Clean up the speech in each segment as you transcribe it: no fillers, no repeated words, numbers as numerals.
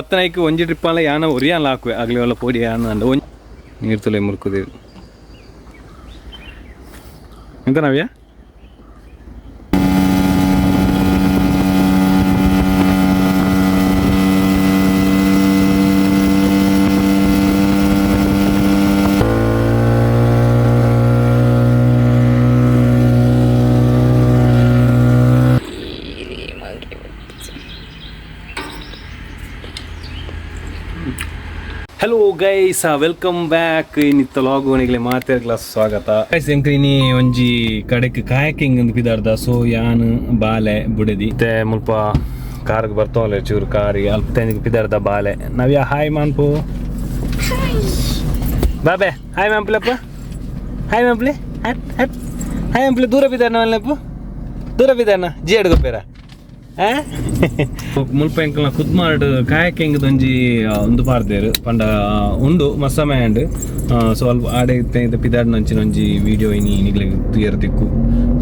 ಪತ್ತನಾಯ್ಕು ಒಂಜಿ ಟ್ರಿಪ್ ಅಲ್ಲ ಯಾನ ಒರಿಯಾನ್ ಹಾಕುವೆ ಆಗಲಿ ಒಲ್ಲ ಪೋಡಿ ಯಾನ ಅಂದ ಒಂಜಿ ನೀರು ತುಲೆ ಮುರ್ಕುದೇವು ಎಂತ ನವ್ಯ. ಹಲೋ ಗೈಸ್, welcome back ಇನ್ನಿತ್ತ ಲಾಗೋನಿಗ್ಲೆ ಮಾತೇರ್ಗ್ಲ ಸ್ವಾಗತ ಗೈಸ್. ಎಂಕ್ ಇನಿ ಒಂಜಿ ಕಡೆಕ್ ಕಾಯಕಿಂಗ್ ಅಂದ್ ಪಿದಾರ್ದ. ಸೊ ಯಾನ್ ಬಾಲೆ ಬುಡದಿ ಮತ್ತೆ ಮುಲ್ಪ ಕಾರ್ಗ್ ಬರ್ತವಲ್ಲ ಚೂರು ಕಾರಿ ಅಲ್ಪ ತೆಂಜಿಗ್ ಪಿದಾರ್ದ ಬಾಲೆ ನವ್ಯ ಹಾಯ್ ಮಾನ್ಪು ಬಾಬೆ ಹಾಯ್ ಮಾನ್ಪುಲಪ್ಪ ಹಾಯ್ ಮಾನ್ಪುಲೆ ಹಟ್ ಹಟ್ ಹಾಯ್ ಮಾನ್ಪುಲೆ ದೂರ ಪಿದಾರ್ನ ಮಲ್ನಪ್ಪು ದೂರ ಪಿದಾರ್ನ ಜಿ ಅಡ್ಗೊಪ್ಪೇರ ಮುಲ್ಪ ಎಂಕಲ್ನ ಕುದ್ಮಾರ್ಡ್ ಕಾಯಕಿಂಗ್ ಒಂಜಿ ಉಂದು ಪಾಡ್ದೇರು ಪಂಡ ಉಂಡು ಮಸ್ಸಮೆ ಅಂಡ್. ಸೊ ಅಲ್ಪ ಆಡೆ ಪಿದಾಡ್ನ ಅಂಚಿನ ಒಂಜಿ ವಿಡಿಯೋ ಇನಿ ನಿಗ್ಲೆಗ್ ತೂಯರ್ ದಿಕ್ಕು.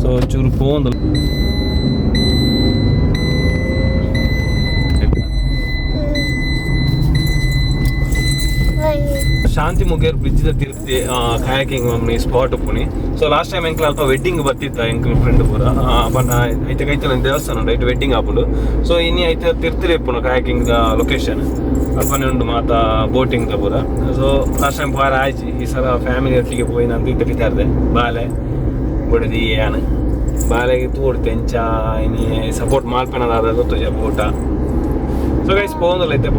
ಸೊ ಚೂರು ಪೋಂದು ಶಾಂತಿ ಮುಗೇರ್ ಬ್ರಿಡ್ಜ್ the ತಿರ್ತಿ kayaking spot ಉಪ್ಪುನಿ. ಸೊ ಲಾಸ್ಟ್ ಟೈಮ್ ಎಂಕಲ್ ಅಲ್ಪ ವೆಡ್ಡಿಂಗ್ ಬತ್ತಿತ್ತ ಎಂಕಲ್ ಫ್ರೆಂಡ್ ಪೂರ ಪಂಡ ಐತೆ ಕೈತಲ ದೇವಸ್ಥಾನ ಉಂಡು ಐತೆ ವೆಡ್ಡಿಂಗ್ ಆಪುಂಡು. ಸೊ ಇನಿ ಐತೆ ತಿರ್ತಿರೆ ಇಪ್ಪುನು ಕಾಯಕಿಂಗ್ the location ಅಲ್ಪನೆ ಉಂಡು ಮಾತ ಬೋಟಿಂಗ್ ದ ಪೂರ. ಸೊ ಲಾಸ್ಟ್ ಟೈಮ್ ಪೋರ ಆಯ್ಚಿ, ಈ ಸಲ ಫ್ಯಾಮಿಲಿ ಒಟ್ಟಿಗೆ ಪೋಯಿನ ಅಂತ ಇತ್ತೆ ಪಿತಾರ್ದೆ ಬಾಲೆ ಬುಡದಿ ಯಾನ್ ಬಾಲೆಗೆ ತೂಡ್ತೆ ಎಂಚ ಇನಿ ಸಪೋರ್ಟ್ ಮಾಲ್ಪೆನದಾದ ಗೊತ್ತುಜ ಬೋಟ. ಸೊ ಗೈಸ್ ಪೋಂದಲ್ಲ ಐತೆ.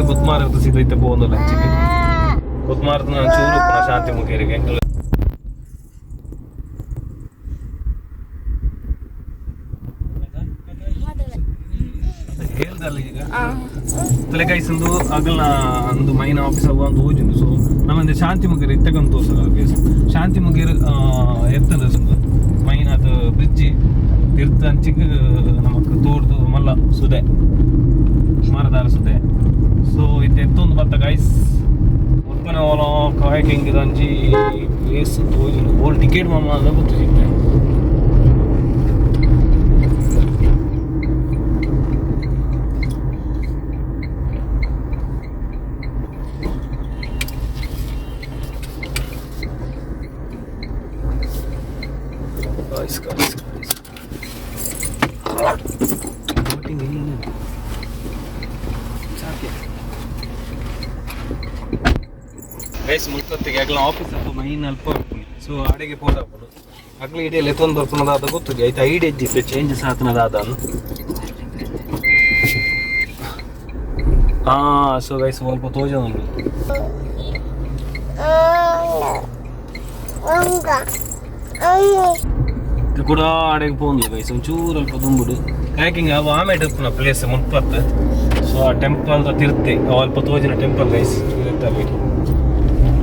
ಗುತ್ಮಾರ್ ಇರ್ತದೆ ಸೀದಾ ಇತ್ತೆ ಪೋಂದಲ್ಲ ಅಂಚಿಗೆ ಗುತ್ಮಾರ್ದ ನಾನು ಚೂರು ಉಪ್ಪುನ ಶಾಂತಿ ಮುಖೇರಿಗೆ ಎಂಕಲ್ ಹೇಳ್ದಲ್ಲ ಈಗ ತಲೆ ಗೈಸ್ ಒಂದು ಅಗಲ್ನ ಒಂದು ಮೈನ್ ಆಫೀಸ್ ಅವ ಒಂದು ಹೋಜುಂಡು. ಸೊ ನಮ್ಮಂದೆ ಶಾಂತಿ ಮುಗೇರ್ ಇತ್ತಗಂತ ತೋರ್ಸಲ್ಲ ಗೈಸ್. ಶಾಂತಿ ಮುಗೇರ್ ಎತ್ತದ ಮೈನ್ ಅದು ಬ್ರಿಡ್ಜ್ ತಿರ್ತ ಅಂಚಿಗ್ ನಮಕ್ ತೋರ್ದು ಮಲ್ಲ ಸುದೆ ಮರದಾರ ಸುದೆ. ಸೊ ಇತ್ತೆ ಎತ್ತೊಂದು ಬತ್ತ ಗೈಸ್ ಮುಲ್ಪನೆ ಓಲ ಕಾಯಕಿಂಗ್ ಅಂಚಿ ಪ್ಲೇಸ್ ತೋಜುಂಡು. ಓಲ್ ಟಿಕೆಟ್ ಮಾಮ ಅಂದ ಗೊತ್ತು. Guys, guys, guys. Boating ಇಲ್ಲನೇ ಸಾಕೆ ಗೈಸ್. ಮುಲ್ತೊತ್ತಿಗೆ ಅಗ್ಲ ಆಫೀಸ್ ಅಲ್ಪ ಮೈನ್ ಅಲ್ಪ ಉಪ್ಪುನಿ. ಸೊ ಆಡೆಗೆ ಪೋದಾಪುಂಡು ಅಗ್ಲ ಇಡೀ ಎತ್ತೊಂದು ಬರ್ಪುನದಾದ ಗೊತ್ತುಜಿ ಐತೆ ಐಡಿ ಎಜ್ಜಿತ್ತೆ ಚೇಂಜಸ್ ಆತನದಾದ. ಹಾ ಸೊ ಗೈಸ್ ಸ್ವಲ್ಪ ತೋಜ ಉಂಟು. ಇದು ಕೂಡ ಆಡೆಗೆ ಪೋಂದು ಗೈಸ್ ಒಂಚೂರು ಅಲ್ಪ ದುಂಬುಡು ಕಾಯಕಿಂಗ್ ಅವು ಆಮೇಲೆ ಉಪ್ಪುನ ಪ್ಲೇಸ್ ಮುಲ್ಪತ್ತು. ಸೊ ಆ ಟೆಂಪಲ್ ತಿರ್ತೆ ಅವು ಅಲ್ಪ ತೋಜಿನ ಟೆಂಪಲ್ ಗೈಸ್.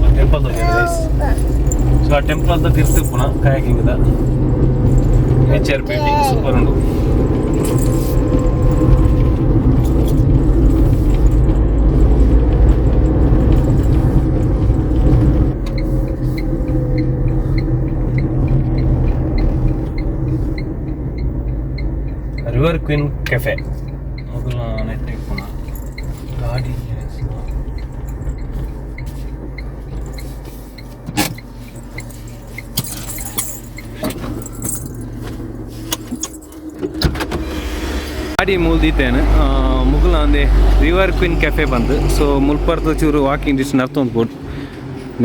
ಆ ಟೆಂಪಲ್ ತೋಜಿನ ಗೈಸ್. ಸೊ ಆ ಟೆಂಪಲ್ the ತಿರ್ತೆ ಉಪ್ಪುನ kayaking the nature painting super ಉಂಡು. ರಿವರ್ ಕ್ವೀನ್ ಕೆಫೆ ಮೊದಲ ನೆಟ್ ಇಪ್ಪುನ ಗಾಡಿ. ಗಾಡಿ ಮೂಲ್ದೀತೇನೆ ಮುಗುಲ ಅಂದೆ ರಿವರ್ ಕ್ವೀನ್ ಕೆಫೆ ಬಂದು. ಸೊ ಮುಲ್ಪರ್ದ ಚೂರು ವಾಕಿಂಗ್ ಡಿಸ್ಟೆನ್ಸ್ ಅರ್ಥ ಬೋರ್ಡ್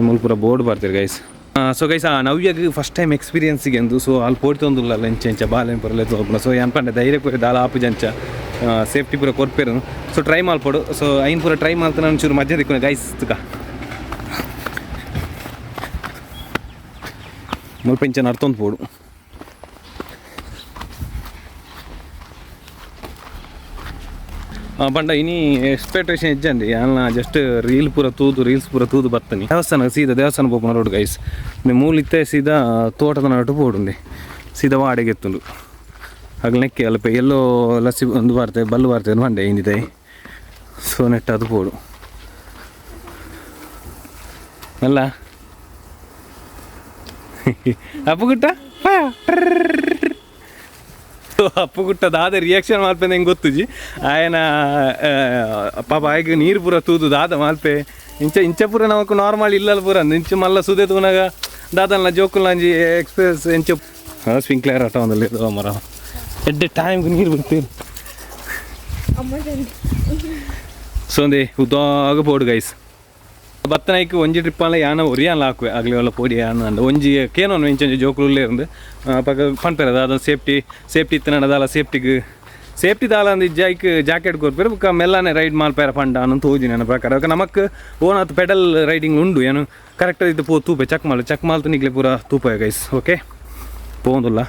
ಮುಲ್ಪುರ ಬೋರ್ಡ್ ಬರ್ತೀರಿ ಗೈಸ್. ಸೊ ಗೈಸ್ ಆ ನವ್ಯಗ್ ಫಸ್ಟ್ ಟೈಮ್ ಎಕ್ಸ್ಪೀರಿಯನ್ಸ್ಗೆ ಎಂದು. ಸೊ ಅಲ್ಲಿ ಪೋಡ್ತೊಂದುಲ್ಲ ಎಂಚ ಎಂಚ ಬಾಲೆನ್ ಪುರ ತೋಪುನ. ಸೊ ಏನ್ ಪಂಡೆ ಧೈರ್ಯ ಪೂರ ದಾಲ ಆಪುಜಂಚ ಸೇಫ್ಟಿ ಪೂರ ಕೊರ್ಪೇರು. ಸೊ ಟ್ರೈ ಮಾಲ್ಪೊಡು. ಸೊ ಐನ್ ಪೂರ ಟ್ರೈ ಮಾಲ್ತ ನಾನು ಚೂರು ಮಜಾ ದಿಕ್ಕುನ ಗೈಸ್. ತುಕ ಮುಲ್ಪ ಇಂಚ ನಡ್ತೊಂದು ಪೋಡು. ಪಂಡ ಇನಿ ಎಕ್ಸ್ಪೆಕ್ಟೇಷನ್ ಹೆಚ್ಚಂడి ಯಾನ ಜಸ್ಟ್ ರೀಲ್ ಪೂರ ತೂದು ರೀಲ್ಸ್ ಪೂರ ತೂದು ಬರ್ತನಿ. ದೇವಸ್ಥಾನ ಸೀದಾ ದೇವಸ್ಥಾನ ಪೋಪುನ ರೋಡ್ ಗೈಸ್. ಮೂಲಿತ್ತೆ ಸೀದಾ ತೋಟದ ನಡುಟು ಪೋಡುಂಡೆ ಸೀದಾ ವಾಡೆಗೆ ಎತ್ತುಂಡು ಅಗಲ ನೆಕ್ಕೆ ಅಲ್ಪ ಎಲ್ಲೋ ಲಸಿ ಒಂದು ಬಾರ್ತೆ ಬಲ್ಲು ಬಾರ್ತೆ ಬಂಡೆ ಇಂದಿದೆ. ಸೊ ನೆಟ್ ಅದು ಪೋಡು ಅಲ್ಲ ಅಪ್ಪುಗುಟ್ಟ ಅಪ್ಪುಗುಟ್ಟ ದಾದ ರಿಯಾಕ್ಷನ್ ಮಾಲ್ಪೆ ಹೆಂಗೆ ಗೊತ್ತುಜಿ ಆಯನ ಪಾಪ ಆಯ್ಗೆ ನೀರು ಪೂರ ತೂದು ದಾದ ಮಾಲ್ಪೆ ಇಂಚ ಇಂಚ ಪೂರ ನಮಕ್ ನಾರ್ಮಲ್ ಇಲ್ಲಲ್ ಪೂರ ಇಂಚ ಮಲ್ಲ ಸುದೆ ತೂನಾಗ ದಾದಲ್ನ ಜೋಕುಲ್ ಅಂಜಿ ಎಕ್ಸ್ಪ್ರೆಸ್ ಎಂಚ ಸ್ಪ್ರಿಂಕ್ಲರ್ ಆಟ ಒಂದಲ್ಲಿ ಮರ ಎಡ್ಡೆ ಟೈಮ್ಗೆ ನೀರು ಬಿಡ್ತೀರಿ. ಸೊ ಒಂದೇ ಉದಾಗ ಪೋಡು ಗೈಸ್. ಬತ್ತನಾಯ್ಕು ಒಂಜಿ ಟ್ರಿಪ್ ಅಲ್ಲ ಯಾನ ಒರಿಯಾನ್ ಹಾಕುವೆ ಆಗಲಿ ಒಲ್ಲ ಪೋಡಿ ಯಾನ ಅಂದ ಒಂಜಿ ಕೇನೋ ಇಂಚ ಜೋಕುಲುಲ್ಲೇ ಇருந்து ಪಕ್ಕ ಪನ್ಪೆರ ದಾದ ಸೇಫ್ಟಿ ಸೇಫ್ಟಿ ಇತ್ತು ದಾಲ ಸೇಫ್ಟಿಗೆ ಸೇಫ್ಟಿ ದಾಲ ಅಂದ್ ಇಜ್ಜಾಯ್ಕ್ ಜಾಕೆಟ್ ಕೊರ್ಪೆರ್ ಬೊಕ್ಕ ಮೆಲ್ಲನೆ ರೈಡ್ ಮಲ್ಪೆರ ಪಂಡ ಅನ್ನೋ ತೋಜಿ ನನ್ನ ಪ್ರಕಾರ. ಬೊಕ್ಕ ನಮಕ್ ಓನಾತ್ ಪೆಡಲ್ ರೈಡಿಂಗ್ ಉಂಡು ಏನು ಕರೆಕ್ಟ್ ಇದು ಪೋ ತೂಪೆ ಚೆಕ್ ಮಾಲು ಚೆಕ್ ಮಾಲ್ತು ನಿಗ್ಲೆ ಪೂರ ತೂಪೆ ಗೈಸ್. ಓಕೆ ಪೋಂದುಲ್ಲ.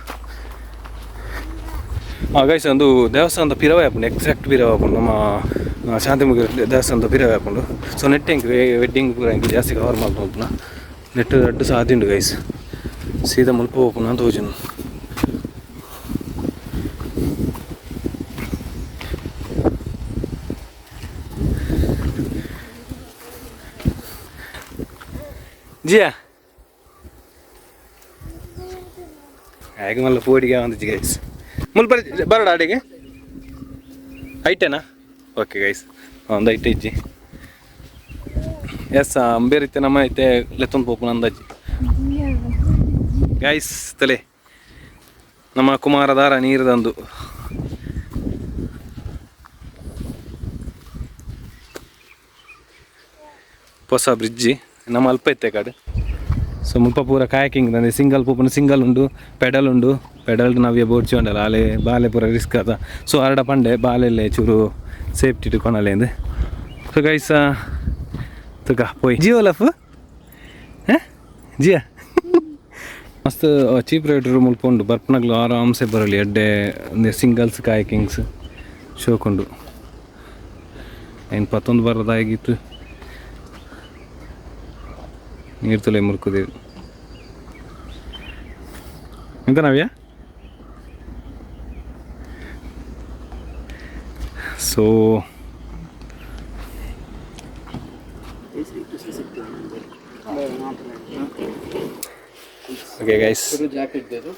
ಗೈಸ್ ಒಂದು ದೇವಸ್ಥಾನದ ಪಿರವೇ ಆಪುಂಡು, ಎಕ್ಸಾಕ್ಟ್ ಪಿರವ ಆಪುಂಡು ನಮ್ಮ ಶಾಂತಿಮುಖಿ ದೇವಸ್ಥಾನದ ಪಿರವೇ ಆಪುಂಡು. ಸೊ ನೆಟ್ ಎಂಕ್ ವೆಡ್ಡಿಂಗ್ ಪೂರ ಎಂಕ್ ಜಾಸ್ತಿ ಕವರ್ ಮಲ್ಪುನ ನೆಟ್ ರಡ್ಡು ಸಾದಿ ಉಂಡು ಗೈಸ್. ಸೀದಾ ಮುಲ್ಪ ಪೋಪುನ ಅಂತ ತೋಜುನು. ಜಿಯಾ ಆಗ ಮಲ್ಲ ಪೋಡಿಗೆ ಬಂದಿಜ್ಜಿ ಗೈಸ್. ಮುಲ್ಪ ಬರಡ ಅಡಿಗೆ ಐಟೇನಾ? ಓಕೆ ಗೈಸ್, ಒಂದು ಐಟೆ ಇಜ್ಜಿ. ಎಸ್ ಅಂಬೇರಿತ್ತೆ ನಮ್ಮ ಐತೆ ಲೆತ್ತೊಂದು ಪೋಪುನ ಅಂದಾಜಿ ಗೈಸ್. ತಲೆ ನಮ್ಮ ಕುಮಾರಧಾರ ನೀರು ತಂದು ಹೊಸ ಬ್ರಿಡ್ಜಿ ನಮ್ಮ ಅಲ್ಪ ಇತ್ತೆ ಕಾಡು. ಸೊ ಮುಲ್ಪ ಪೂರ ಕಾಯಕಿಂಗ್ ದಂದೆ ಸಿಂಗಲ್ ಪೂಪುನ ಸಿಂಗಲ್ ಉಂಡು ಪೆಡಲ್ ಉಂಡು. ಪೆಡಲ್ ನವ್ಯ ಬೋಡ್ಚಿ ಉಂಡಲ್ಲ ಆಲೆ ಬಾಲೆ ಪೂರ ರಿಸ್ಕ್ ಆತ. ಸೊ ಅರಡ ಪಂಡೆ ಬಾಲೆಲ್ಲೆ ಚೂರು ಸೇಫ್ಟಿ ಇಟ್ಕೊನಲ್ಲೇಂದು. ಸೊ ಗೈಸ್ ತುಕ ಪೋಯ್ ಜಿಯೋ ಲಫ್ ಜಿಯಾ ಮಸ್ತ್ ಚೀಪ್ ರೇಟ್ ಮುಲ್ಪ ಉಂಡು. ಬರ್ಪನಗ್ಲು ಆರಾಮ್ಸೆ ಬರಲಿ ಎಡ್ಡೆ ಸಿಂಗಲ್ಸ್ ಕಾಯಕಿಂಗ್ಸ್ ಶೋಕುಂಡು. ಏನು ಪತ್ತೊಂದು ಬರೋದಾಗಿತ್ತು ನೀರು ತುಲೆ ಮುರ್ಕುದೇವು ಎಂತ ನವ್ಯ. ಸೊ okay guys, jacket they दो.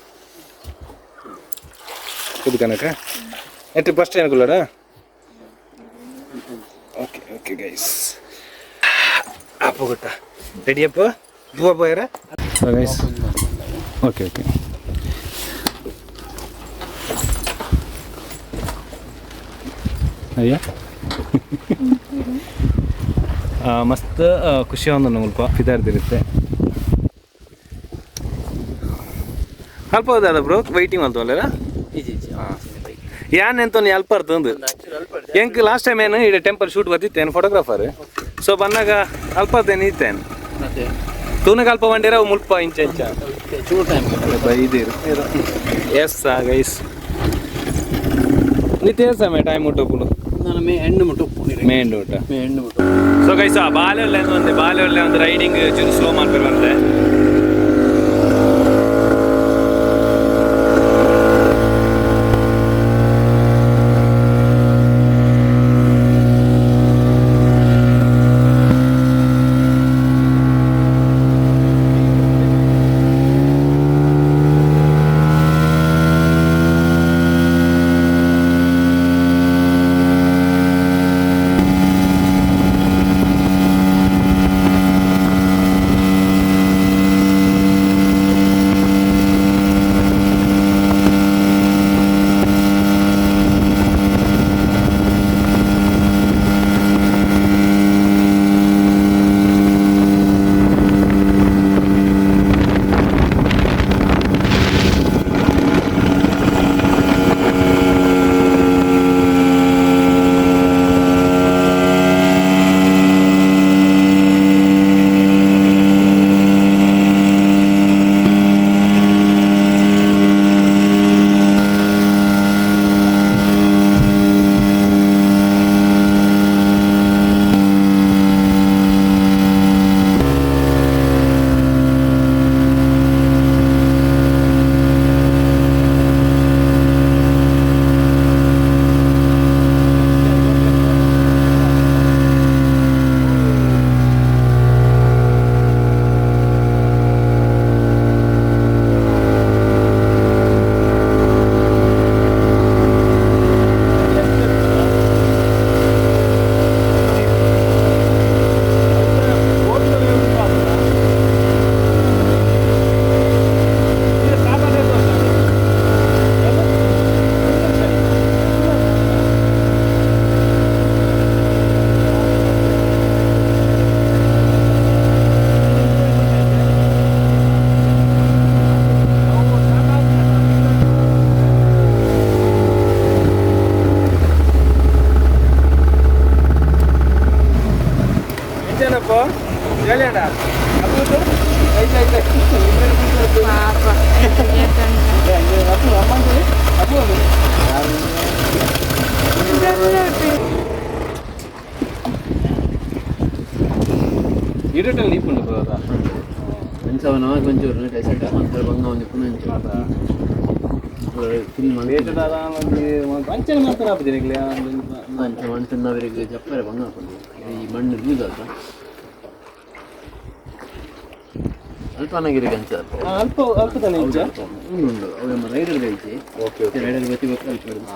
ಕುದು ಕನಕ ಎಟ್ಟು ಫಸ್ಟ್ ಏನಕ್ಕುಲ್ಲಡ. ಓಕೆ ಓಕೆ ಗೈಸ್, ಅಪ್ಪ ಗುಟ್ಟ ರೆಡಿ ಅಪ್ಪ ಬುವ ಬೋಯರ. So guys okay okay ಅಯ್ಯ ಮಸ್ತ್ ಖುಷಿ ಒಂದು ಮುಲ್ಪ ಫಿದಾರ್ದಿರುತ್ತೆ. ಅಲ್ಪ ಹೌದಲ್ಲ ಬ್ರೋ, ವೈಟಿಂಗ್ ಮಲ್ತವಲ್ಲ. जी जी हां. ಯಾನ್ ಎಂತ ಅಲ್ಪ ಅರ್ತಂದು ಎಂಕ್ ಲಾಸ್ಟ್ ಟೈಮ್ ಏನು ಇಡೆ ಟೆಂಪಲ್ ಶೂಟ್ ಬರ್ತಿತ್ತೇನು ಫೋಟೋಗ್ರಾಫರ್. ಸೊ ಬಂದಾಗ ಅಲ್ಪ ಇತ್ತೇನು ಮತ್ತೆ ತೂನಗ ಅಲ್ಪ ಬಂಡಿರ ಅವು ಮುಲ್ಪ ಇಂಚ ಇಂಚ ಚೂರು ಟೈಮ್ ಬೈದಿರು. ಎಸ್ ಗೈಸ್, ನಿತ್ಯ ಸಮಯ ಟೈಮ್ ಉಂಟು. ನಾನು ಮೇ ಎಂಡ್ ಮುಟ್ಟು ಉಪ್ಪು ಮೇನ್ ಊಟ ಮೇ ಎಂಡ್ ಮುಟ್ಟು. ಸೊ ಗೈಸ್, ಬಾಲೆ ಒಳ್ಳೆ ಒಂದು ಬಾಲೆ ಒಳ್ಳೆ ಒಂದು ರೈಡಿಂಗ್ ಚೂರು ಸ್ಲೋ ಮಾಡ್ತಾರೆ ಬಂತೆ. ಎಂಚನಪ್ಪ ಹೇಳಣ್ಣ ಪಾಪ. ಇಡಟಲ್ಲಿ ನೀಪುಂಡು ಬರೋದ. ಅಂಚವನ ಒಂಚೂರು ಡೆಸರ್ಟ್ ಮಂತ್ರ ಬಂಗ ಒಂದು ಪುನಃ ಅಂಚನೆ ಮಾಡ್ತಾರೆ ಆಪುಜಿ. ಅಂಚ ಮಣ್ಣು ಅವರಿಗೆ ಜಪ್ಪರೆ ಬಂಗ ಹಾಕೊಂಡು ಈ ಮಣ್ಣು ಲೂಸ್ ಅಲ್ಲ ಅಲ್ಪನಗಿರಿಗೆ ಅಂಚ. ಅಲ್ಪ ಅಲ್ಪ ತಾನೆ ಇಂಚ. ಉಂಡು ಉಂಡು ಅವು ನಮ್ಮ ರೈಡರ್ ಐತಿ. ಓಕೆ. ರೈಡರ್ ಬತ್ತಿ ಬಕ್ಕ ಅಲ್ಪ.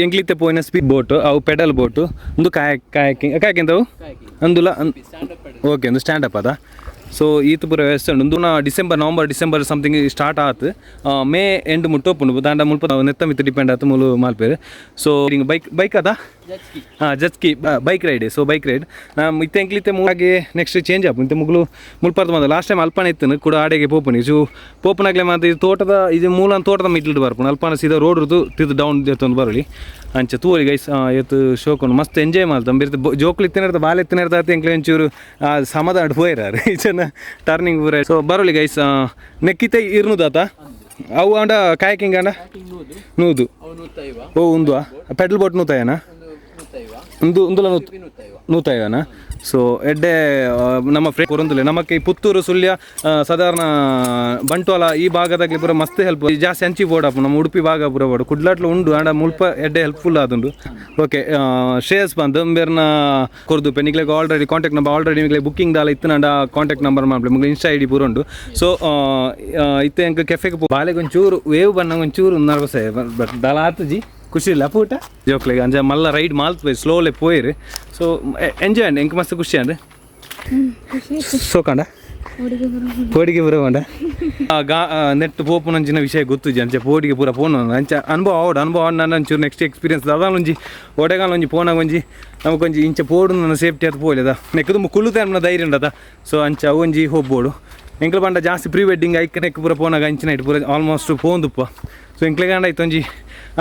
ಎಂಕ್ಲಿತ್ತೆ ಪೋಯಿನ ಸ್ಪೀಡ್ ಬೋಟ್ ಅವು ಪೆಡಲ್ ಬೋಟ್ ಒಂದು ಕಾಯಕ್ ಕಾಯಕಿಂಗ್ ಕಾಯಕಿಂಗ್ ಅವು ಅಂದುಲ. ಓಕೆ, ಒಂದು ಸ್ಟ್ಯಾಂಡ್ ಅಪ್ ಅದ. ಸೊ ಈತ ಪೂರ ವ್ಯವಸ್ಥೆ ಉಂಡು. ಉಂದು December November December something start ಆತು, ಮೇ ಎಂಡ್ ಮುಟ್ಟ ಉಪ್ಪುಂಡು. ದಾಂಡ ಮುಲ್ಪ ನೆತ್ತ ಮಿತ್ತು ಡಿಪೆಂಡ್ ಆತು ಮೂಲು ಮಾಲ್ಪೇರು. ಸೊ ಹಿಂಗೆ ಬೈಕ್ ಬೈಕ್ ಅದ. ಹಾಂ, jet ski bike ride. So bike ride ನಾ ಇತ್ತೆ ಎಂಕ್ಲಿತ್ತೆ ಮೂಲಾಗಿ ನೆಕ್ಸ್ಟ್ ಚೇಂಜ್ ಆಪು ಇಂತೆ ಮುಗ್ಲು ಮುಲ್ಪರ್ದು ಬಂದ. ಲಾಸ್ಟ್ ಟೈಮ್ ಅಲ್ಪನ ಇತ್ತು ಕೂಡ ಆಡೆಗೆ ಪೋಪುನಿ. ಸೊ ಪೋಪನಾಗ್ಲೆ ಮಾತ ಇದು ತೋಟದ ಇದು ಮೂಲ ತೋಟದ ಮಿಡ್ಲ್ ಬರ್ಪುಂಡು. ಅಲ್ಪನ ಸೀದಾ ರೋಡ್ ಋತು ತಿದ್ದು ಡೌನ್ ದೇತೊಂದು ಬರಲಿ. ಅಂಚ ತೂವರಿ ಗೈಸ್, ಏತು ಶೋಕೊಂಡು ಮಸ್ತ್ ಎಂಜಾಯ್ ಮಲ್ತ ಬಿರ್ತು. ಜೋಕ್ಲು ಇತ್ತಿನ ಬಾಲ್ ಎತ್ತಿನ ಇರ್ತಾತೆ. ಎಂಕ್ಲೆ ಒಂಚೂರು ಸಮಾಧಾನ ಪೋಯಿರಾರು ಈಚನ ಟರ್ನಿಂಗ್ ಪೂರ. ಸೊ ಬರೋಲಿ ಗೈಸ್. ನೆಕ್ಕಿತೆ ಇರ್ನುದಾತ ಅವು ಅಂಡ ಕಾಯಕಿಂಗ್ ಅಂಡ ನೂದು. ಓ ಉಂದು ಪೆಡ್ಲ್ ಬೋಟ್ ನೂತಾಯನಾ? ಉಂದು ಉಂದುಲ ನೂತಾಯವನ. ಸೊ ಎಡ್ಡೆ ನಮ್ಮ ಫ್ರೆಂಡ್ ಕೊರೊಂದುಲೆ ನಮಕ್ ಈ ಪುತ್ತೂರು ಸುಳ್ಯ ಸಾಧಾರಣ ಬಂಟ್ವಾಳ ಈ ಭಾಗದಾಗಲಿ ಪೂರ ಮಸ್ತ್ ಹೆಲ್ಪ್. ಜಾಸ್ತಿ ಅಂಚಿ ಬೋರ್ಡ್ ಆಪು ನಮ್ಮ ಉಡುಪಿ ಭಾಗ ಪೂರ ಬೋರ್ಡ್ ಕುಡ್ಲಾಟ್ಲು ಉಂಡು ಆಂಡ ಮುಲ್ಪ ಎಡ್ಡೆ ಹೆಲ್ಪ್ಫುಲ್ ಆದುಂಡು. ಓಕೆ, ಶ್ರೇಯಸ್ ಬಂದು ಬೇರ್ನ ಕೊರ್ದು ನಿಗ್ಲೆಗ್ already contact number already ನಿಗ್ಲೆ booking ದಾಲ ಇತ್ತುಂಡ ಕಾಂಟ್ಯಾಕ್ಟ್ ನಂಬರ್ ಮಾಡ್ಲಿ. ಮುಗ್ಲೆ ಇನ್ಸ್ಟಾ ಐಡಿ ಪೂರ ಉಂಡು. ಸೊ ಇತ್ತೆ ಎಂಕ್ ಕೆಫೆಗೆ ಬಾಲೆಗೆ ಒಂಚೂರು ವೇವ್ ಬನ್ನಗ ಒಂಚೂರು ನರ್ವಸ್ ಬಟ್ ದಾಲ ಆತುಜಿ. ಖುಷಿ ಇಲ್ಲ ಪೂಟ ಜೋಕ್ಲೆಗ್ ಅಂಚ ಮಲ್ಲ ರೈಡ್ ಮಾಲ್ತ್ ಪೋಯಿ ಸ್ಲೋಲೆ ಪೋಯಿರು. ಸೊ ಎಂಜಾಯ್ ಅಂಡ್ ಎಂಕ್ ಮಸ್ತ್ ಖುಷಿ ಅಂಡ್ ಸೋಕಂಡ ಪೋಡಿಗೆ ಪೂರ ಪಂಡ ಗಾ ನೆಟ್ ಪೋಪುನಂಚಿನ ವಿಷಯ ಗೊತ್ತುಜಿ. ಅಂಚ ಪೋಡಿಗೆ ಪೂರ ಪೋನು ಅಂಚ ಅನುಭವ ಆವಡ್ ಅನುಭವ ನನ್ನ ಒಂಚೂರು ನೆಕ್ಸ್ಟ್ ಎಕ್ಸ್ಪೀರಿಯನ್ಸ್ ದಾದ ಒಂಜಿ ಒಡೆಗಾಲ ಒಂಜಿ ಪೋನಾಗ ಒಂಜಿ ನಮಕೊಂಜಿ ಇಂಚ ಪೋಡು ನನ್ನ ಸೇಫ್ಟಿ ಅದು ಪೋಲೆದ ನೆಕ್ಕದು ಕುಳ್ಳುತ್ತೆ ಅನ್ನೋ ಧೈರ್ಯ ಉಂಡದ. ಸೊ ಅಂಚ ಅವು ಒಂಜಿ ಹೋಗ್ಬೋಡು. ಎಂಕ್ಲ ಪಂಡ ಜಾಸ್ತಿ ಪ್ರೀ ವೆಡ್ಡಿಂಗ್ ಐಕ್ ನೆಕ್ ಪೂರ ಪೋನಾಗ ಅಂಚಿನ ನೈಟ್ ಪೂರ ಆಲ್ಮೋಸ್ಟ್ ಪೋಂದುಪ್ಪ. ಸೊ ಎಂಕ್ಲೆಗಾಂಡ ಐತೆ ಒಂಜಿ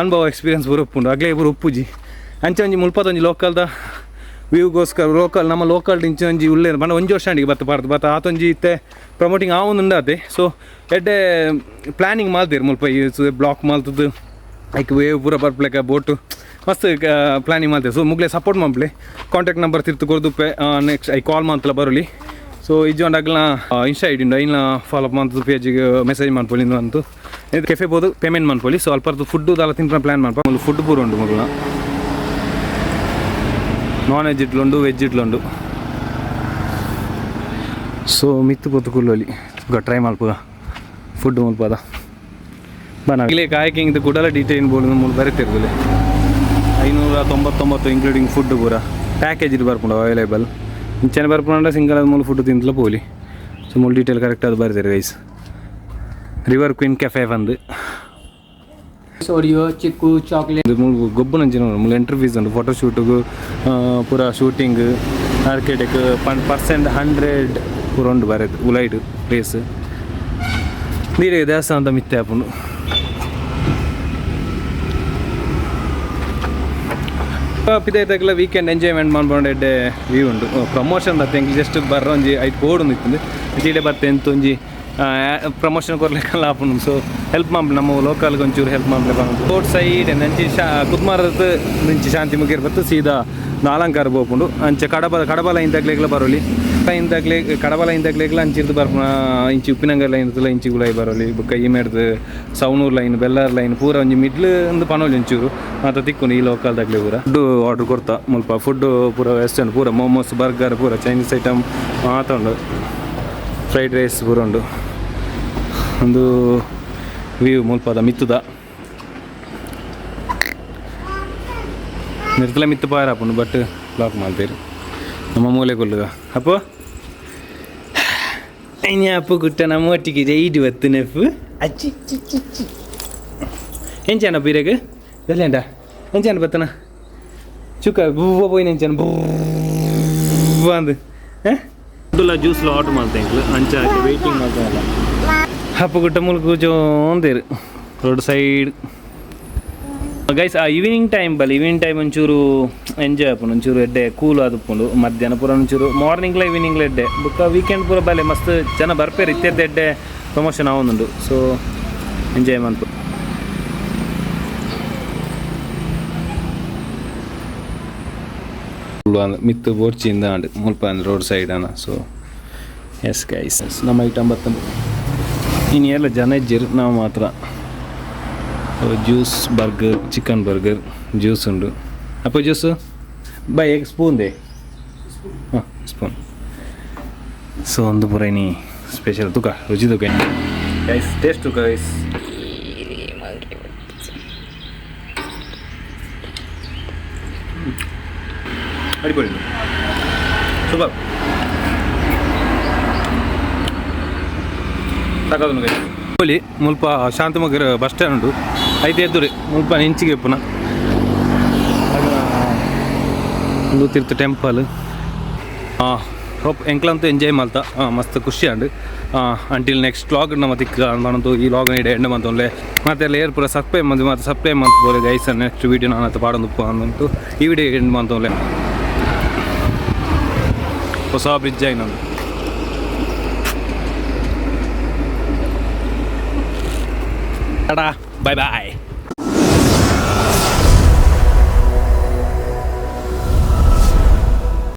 ಅನುಭವ ಎಕ್ಸ್ಪೀರಿಯನ್ಸ್ ಪೂರ ಉಪ್ಪುಂಡು ಅಗ್ಲೇ ಪೂರ ಉಪ್ಪುಜಿ. ಅಂಚ ಒಂಜಿ ಮುಲ್ಪದ ಒಂಜಿ ಲೋಕಲ್ದ ವ್ಯೂಗೋಸ್ಕರ ಲೋಕಲ್ ನಮ್ಮ ಲೋಕಲ್ ಇಂಚ ಒಂಜಿ ಉಲ್ಲೆ ಪಂಡ ಒಂಜಿ ವರ್ಷ ಅಂಡಿಗೆ ಬತ್ತ ಪಾರ್ದು ಬತ್ತ ಆತೊಂಜಿ ಇತ್ತೆ ಪ್ರಮೋಟಿಂಗ್ ಆವೊಂದುಂಡಾತೆ. ಸೊ ಎಡ್ಡೆ ಪ್ಲ್ಯಾನಿಂಗ್ ಮಾಲ್ತೀರು ಮುಲ್ಪ ಈ ಬ್ಲಾಕ್ ಮಾಲ್ತದ್ದು ಐಕ್ ವೇವ್ ಪೂರ ಬರ್ಪ್ಲೆಕ ಬೋಟು ಮಸ್ತ್ ಪ್ಲ್ಯಾನಿಂಗ್ ಮಾಲ್ತೇವೆ. ಸೊ ಮುಗ್ಲೆ ಸಪೋರ್ಟ್ ಮಲ್ಪಲೆ. ಕಾಂಟ್ಯಾಕ್ಟ್ ನಂಬರ್ ತಿರ್ತು ಕೊರ್ದುಪ್ಪೆ. Next I call ಮಾಂತಲ ಬರಲಿ. ಸೊ ಇಜ್ಜೊಂಡು ಅಗ್ಲ ಇನ್ಸ್ಟಾ ಐಡಿ ಉಂಡು, ಐನ ಫಾಲೋ ಅಪ್ ಮಂತ್ ಪೇಜಿಗೆ ಮೆಸೇಜ್ ಮನ್ಪೊಲಿ ಅಂತು. ಇದು ಕೆಫೆ ಬೋದು ಪೇಮೆಂಟ್ ಮನ್ಪೊಲಿ. ಸೊ ಅಲ್ಪರ್ದು ಫುಡ್ಡು ದಾಲ ತಿನ್ಪುನ ಪ್ಲ್ಯಾನ್ ಮನ್ಪ. ಮೂಲು ಫುಡ್ ಪೂರ ಉಂಡು ಮೊದಲ. ನಾನ್ ವೆಜ್ ಇಟ್ಲುಂಡು, ವೆಜ್ ಇಟ್ಲುಂಡು. ಸೊ ಮಿತ್ತು ಪೊತ್ತು ಕುಲ್ಲೊಲಿ ಟ್ರೈ ಮಲ್ಪುಗ ಫುಡ್ ಮುಲ್ಪದ ಬನ. ಇಲ್ಲಿ ಕಾಯಕಿಂಗ್ ಕುಡಲ ಡೀಟೇಲ್ ಬೋರ್ಡ್ ಮೂಲು ಬರೀತಿರ್ದುಲೆ. 599 ಇನ್ಕ್ಲೂಡಿಂಗ್ ಫುಡ್ ಪೂರ ಪ್ಯಾಕೇಜ್ ಇದು ಬರ್ಪುಂಡು ಅವೈಲೇಬಲ್. ಇಂಚನೆ ಬರ್ಪುಂಡ ಸಿಂಗಲ್ ಮೂಲು ಫುಡ್ ತಿಂತಲ ಪೋಲಿ. ಸೊ ಮೂಲು ಡೀಟೇಲ್ ಕರೆಕ್ಟ್ ಅದು ಬರೀತಾರೆ guys. River queen cafe ಬಂದು ಒರಿಯೋ ಚಿಕ್ಕು ಚಾಕ್ಲೇಟ್. ಇದು ಮೂಲು ಗೊಬ್ಬುನಂಚಿನ ಮೂಲು ಎಂಟ್ರಿ ಫೀಸ್ ಉಂಟು. ಫೋಟೋ ಶೂಟಿಗು ಪೂರ ಶೂಟಿಂಗ್ ಆರ್ಕಿಟೆಕ್ ಪರ್ಸೆಂಟ್ 100 ಪೂರ ಉಂಡು ಬರೆದು ಉಲೈಡ್ ಪ್ಲೇಸ್. ನೀರು ದೇವಸ್ಥಾನದ ಮಿತ್ತೆ ಆಪುಂಡು. ಪಿದೈತಕ್ಲ ವೀಕೆಂಡ್ ಎಂಜಾಯ್ಮೆಂಟ್ ಮನ್ಪೊಂಡು ಎಡ್ಡೆ ವ್ಯೂ ಉಂಡು. ಪ್ರಮೋಷನ್ ಬತ್ತೆ ಎಂಕ್ ಜಸ್ಟ್ ಬರ್ರ ಒಂಜಿ ಐಟ್ ಬೋರ್ಡ್ ಇತ್ತುಂಡು. ಈಡೆ ಬತ್ತೆ ಎಂತ ಒಂಜಿ ಪ್ರಮೋಷನ್ ಕೊರ್ಲಿಕ್ಕೆಲ್ಲ ಆಪುಂಡು. ಸೊ ಹೆಲ್ಪ್ ಮನ್ಪುಲೆ ನಮ್ಮ ಲೋಕಲ್ಗೆ ಒಂಚೂರು ಹೆಲ್ಪ್ ಮನ್ಪುಲೆ ಪಂದ್. ರೋಡ್ ಸೈಡ್ ಅಂಚಿ ಶಾ ಕುದ್ಮಾರದ್ ಇಂಚಿ ಶಾಂತಿ ಮುಗೇರ್ ಬತ್ತು ಸೀದಾ ನಾಲಂಕಾರ ಪೋಪುಂಡು. ಅಂಚೆ ಕಡಬ ಕಡಬ ಲೈನ್ ತಗ್ಲೆಗ್ಲ ಬರೋಲಿ ಲೈನ್ ತಗ್ಲೆ ಕಡಬ ಲೈನ್ ತಗ್ಲೆಗ್ಲ ಅಂಚಿರ್ದು ಬರ್ಪುನ. ಇಂಚಿ ಉಪ್ಪಿನಂಗಡಿ ಲೈನ್ ಇರ್ತಲ್ಲ ಇಂಚಿ ಗುಲಾಯಿ ಬರೋಲಿ. ಬೊಕ್ಕ ಈ ಮೇಡ್ದು ಸವಣೂರು ಲೈನ್ ಬೆಲ್ಲಾರ್ ಲೈನ್ ಪೂರ ಒಂಜಿ ಮಿಡ್ಲ್ ಒಂದು ಪನೋಲಿ ಒಂಚೂರು ಮಾತ ತಿಕ್ಕುನು ಈ ಲೋಕಲ್ ತಗ್ಲೆ ಪೂರ. ಫುಡ್ ಆರ್ಡರ್ ಕೊರ್ತಾ ಮುಲ್ಪ ಫುಡ್ ಪೂರ ವೆಸ್ಟರ್ನ್ ಪೂರ ಮೋಮೋಸ್ ಬರ್ಗರ್ ಪೂರ ಚೈನೀಸ್ ಐಟಮ್ ಮಾತ ಉಂಡು. ಫ್ರೈಡ್ ರೈಸ್ ಪೂರ ಉಂಡು. ಒಂದು ವ್ಯೂ ಮುಲ್ಪದ ಮಿತ್ತುದ ನಿರ್ತಲ ಮಿತ್ತು ಪಾರ ಆಪುಂಡು ಬಟ್ ಬ್ಲಾಕ್ ಮಲ್ತೇರು. ನಮ್ಮ ಮೂಲೆ ಕೊಲ್ಲುಗ ಅಪ್ಪು ಇನಿ ಅಪ್ಪು ಗುಟ್ಟ ನಮ್ಮ ಒಟ್ಟಿಗೆ ರೈಡ್ ಬತ್ತಿನಪ್ಪು ಅಚ್ಚಿ ಚಿ ಚಿ ಚಿ ಎಂಚಾನ ಬೀರೆಗ್ ಬೆಲ್ಲೇಂಡ ಎಂಚಾನ ಬತ್ತನ ಚುಕ್ಕ ಬೂವ ಪೋಯಿನ ಎಂಚಾನ ಬೂವ ಅಂದ್ ಫುಡ್ಡುಲ ಜ್ಯೂಸ್ಲ ಆರ್ಡರ್ ಮಲ್ತೆ ಎಂಕ್ಲು ಅಂಚ ವೆಯ್ಟಿಂಗ್ ಮಲ್ತಲ್ಲ. ಅಪ್ಪು ಗುಟ್ಟ ಮೂಲು ಕೂಚೋಂದೇರು ರೋಡ್ ಸೈಡ್. ಗೈಸ್, ಆ ಈವ್ನಿಂಗ್ ಟೈಮ್ ಬಲ್ಲಿ, ಈವ್ನಿಂಗ್ ಟೈಮ್ ಒಂಚೂರು ಎಂಜಾಯ್ ಆಪುಂಡು, ಒಂಚೂರು ಎಡ್ಡೆ ಕೂಲ್ ಆದುಪ್ಪುಂಡು. ಮಧ್ಯಾಹ್ನ ಪೂರ ಒಂಚೂರು, ಮಾರ್ನಿಂಗ್ಲ ಈವ್ನಿಂಗ್ಲ ಎಡ್ಡೆ. ಬೊಕ್ಕ ವೀಕೆಂಡ್ ಪೂರ ಬಲೆ, ಮಸ್ತ್ ಜನ ಬರ್ಪೇರು. ಇತ್ತೆದ್ದ ಎಡ್ಡೆ ಪ್ರಮೋಷನ್ ಆವೊಂದುಂಡು. ಸೊ ಎಂಜಾಯ್ ಮನ್ಪು. ಮಿತ್ತು ಬೋರ್ಚಿಂದ ಆಂಡ್ ಮುಲ್ಪ ರೋಡ್ ಸೈಡ್ ಅನ. ಸೊ ಎಸ್ ಗೈಸ್, ನಮ್ಮ ಐಟಮ್ ಬತ್ತಂದು. ಇನ್ನು ಎಲ್ಲ ಜನ ಇಜ್ಜೆರ್, ನಾವು ಮಾತ್ರ. Juice, burger, chicken burger, juice ಉಂಡು. ಅಪ್ಪ, ಜ್ಯೂಸ್ ಬೈ ಎಗ್ ಸ್ಪೂನ್ they. ಹಾಂ, ಸ್ಪೂನ್. ಸೊ ಒಂದು ಪೂರ ಇನಿ ಸ್ಪೆಷಲ್. ತುಕ ರುಚಿ ತುಕ ಗೈಸ್, ಟೇಸ್ಟ್ ತುಕ ಗೈಸ್. ಅಡಿಪೊಡಿ, ಸೂಪರ್. ಸಾಕಾದನು ಗೈಸ್. ಹೋಲಿ ಮುಲ್ಪ ಶಾಂತಮಗರ್ ಬಸ್ ಸ್ಟ್ಯಾಂಡ್ ಉಂಡು. ಐತೆ ಎದ್ದುರಿ ಮುಲ್ಪ ಇಂಚಿಗೆ ಪುನಃ ಒಂದು ತೀರ್ಥ ಟೆಂಪಲ್. ಹೋಪ್ ಎಂಕ್ಲಂತೂ ಎಂಜಾಯ್ ಮಲ್ತ, ಮಸ್ತ್ ಖುಷಿ and. Until next vlog ನಮ್ಮ ತಿಕ್ಕ ಅಂದು ಈ ವ್ಲಾಗ್ ಇಡೆ ಎಂಡ್ ಮಂತೊಂಲೆ. ಮತ್ತೆ ಎಲ್ಲ ಏರ್ ಪೂರ ಸಬ್ಸ್ಕ್ರೈಬ್ ಮಂದಿ ಮತ್ತೆ ಸಬ್ಸ್ಕ್ರೈಬ್ ಮಂತ್ ಬೋಲೆ ಗೈಸ್. ನೆಕ್ಸ್ಟ್ ವೀಡಿಯೋ ನಾನು ಪಾಡೊಂದು ಅಂದಂತು ಈ ವಿಡಿಯೋ ಎಂಡ್ ಮಂತೊಂಲೆ. ಹೊಸ ಬ್ರಿಡ್ಜ್ ಆಗಿ ನಂದು. Tata, bye boy.